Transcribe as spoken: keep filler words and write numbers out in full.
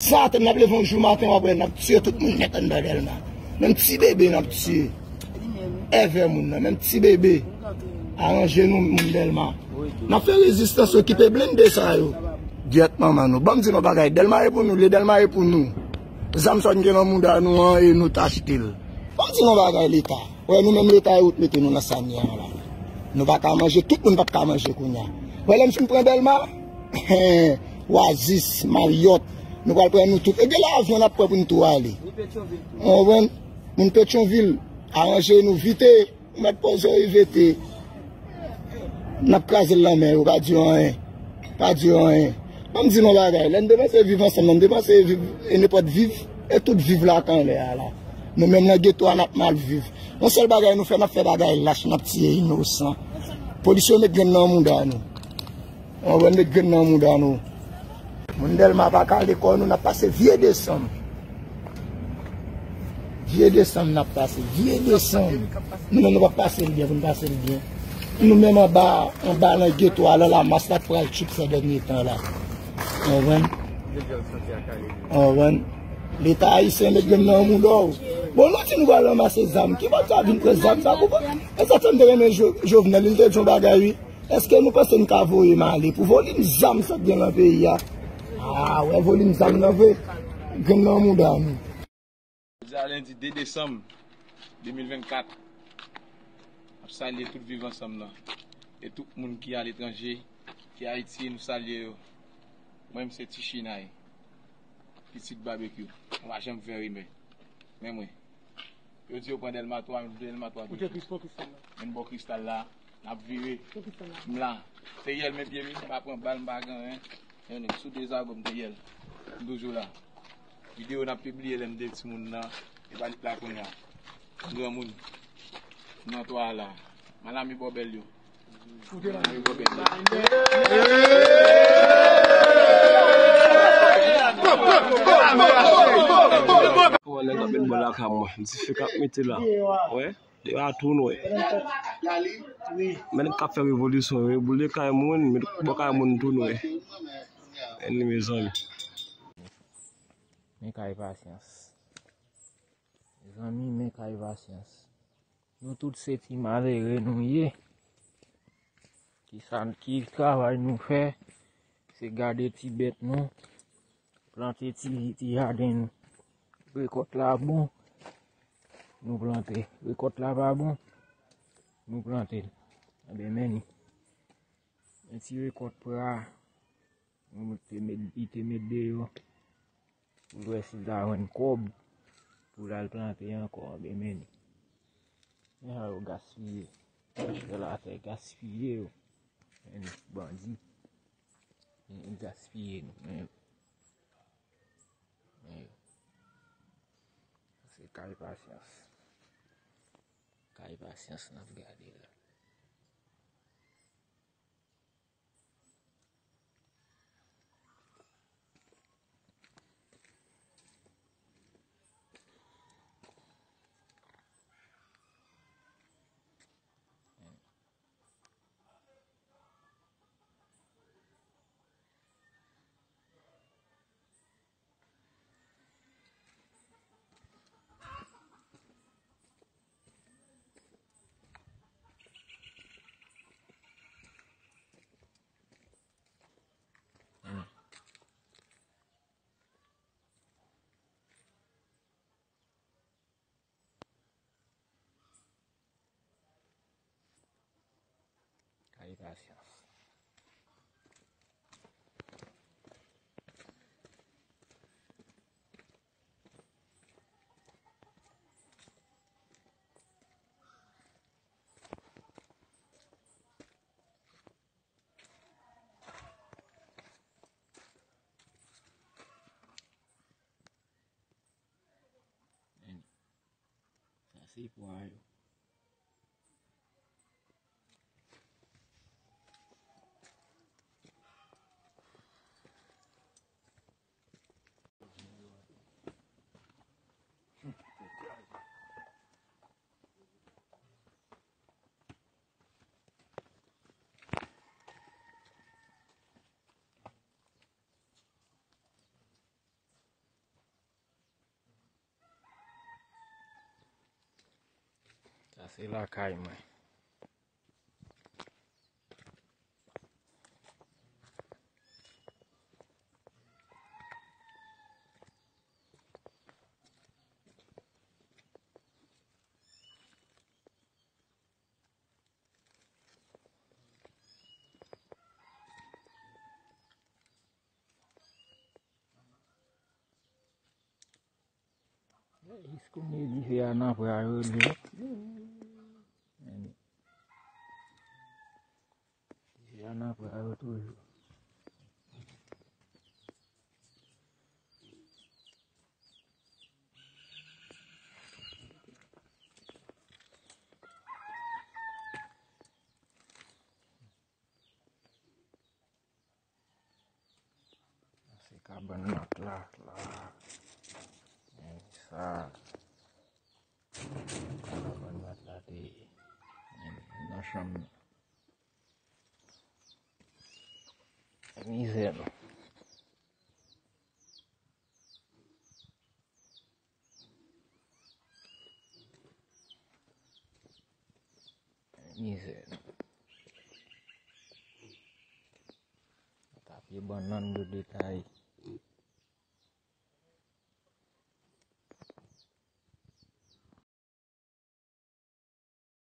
Sa atè n ap leve yon jou maten, w ap wè n ap tiye tout moun nèt anndan Dèlma. Menm ti bebe n ap tiye. Èvè moun nan, menm ti bebe. Aranje nou, moun Dèlma. N ap fè rezistans, okipe blende sa yo. Gyèt manman nou. Ban m di nou bagay, Dèlma e pou nou, le Dèlma e pou nou. Zam sa n gen nan mouda nou an, e nou t achte l. Ban m di nou bagay, Leta. Wè, nou menm Leta e ou t mete nou nan sa n ye an la. Nou pa ka manje, tout moun p ap ka manje kounye a. Wè, lè m fin pran Dèlma, Oasis, Marriott, nou pral pran nou tout. E gen lavyon n ap pran pou n tou ale. Ou konprann? Moun Petyonvil, aranje nou vite. Ou mèt poze w evite. N ap kraze l nan men yo, pa di yo anyen. Pa di yo anyen. Ban m di nou bagay, lè n te panse viv ansanm, nan n te panse viv, e nenpòt viv, e tout viv la k anlè a la. Nou menm nan geto a, n ap mal viv. Yon sèl bagay nou fè, n ap fè bagay lach, n ap tiye inosan. Polis yo met grenn nan mouda nou. Ou konprann, met grenn nan mouda nou. Moun Dèlma pa kale kò nou, n ap pase vye desanm. Vye desanm n ap pase, vye desanm. Nou menm nou p ap pase l byen pou n pase l byen. Nou menm anba, anba nan geto a, lan lamas la k pral tchoup sa dènye tan la. Ou konprann? Ou konprann? Leta ayisyen met grenn nan mouda w. Bon, nou di nou pral ranmase zam. Ki bò sa vin pran zam sa pou pran? E sa fè m te renmen Jo-, Jovenel, li te di yon bagay, wi. Èske nou panse n ka voye m ale pou volim zam sa k gen nan peyi a? A, wè volim zam nan vre. Grenn nan mouda nou. Jodi a lendi de desanm de mil vennkat. Ap salye tout viv ansanm nan. E tout moun ki aletranje, ki Ayiti, nou salye yo. Mwen, m se Ti Chinay, pitit Babekyou. Mwen pa janm fè rimè. Men mwen. Yo di yo pran Dèlma twa, men Dèlma twa toujou. Men bò Kristal la, n ap vire. M la. Te yèl men pye m, m pa pran bal, m pa gen anyen. Yon nèg sou dezagò m te yèl. M toujou la. Videyo n ap pibliye lè m te timoun nan. E pa lit la kounye a. M granmoun. M nan twa a la. Malami bò bèl yo. Kòman nèg ap met bò lakay mwen? M di fè k ap mete la. Wè, depi a tou nwè. Men nèg k ap fè revolisyon, reboule kay moun, met bò kay moun tou nwè. Anyway, mezanmi. Men kay pasyans. Mezanmi, men kay pasyans. Nou tout se ti malere nou ye. Ki sa, ki travay nou fè? Se gade ti bèt nou, plante ti, ti jaden nou. Rekòt la bon, nou plante. Rekòt la pa bon, nou plante. Enben, men ni. Men ti rekòt pra, nou te met, li te met deyò. Pou l wè si l ta jwenn kòb pou l al plante ankò, enben men ni. Men jan yo gaspiye. Fè latè gaspiye yo. Men ni bandi. Men yo gaspiye nou. Men yo. Men yo. Se kay pasyans. Kay pasyans n ap gade la. Kay pasyans. Sa se pwa yo. Se lakay mwen. Jis kounye dife a nan pran yo li. Dife a nan pran yo toujou. Se kabann mat la, la. Men sa. Kabann mat la te nan chanm nan. Mizè non. Mizè. Tapye bannann yo detay.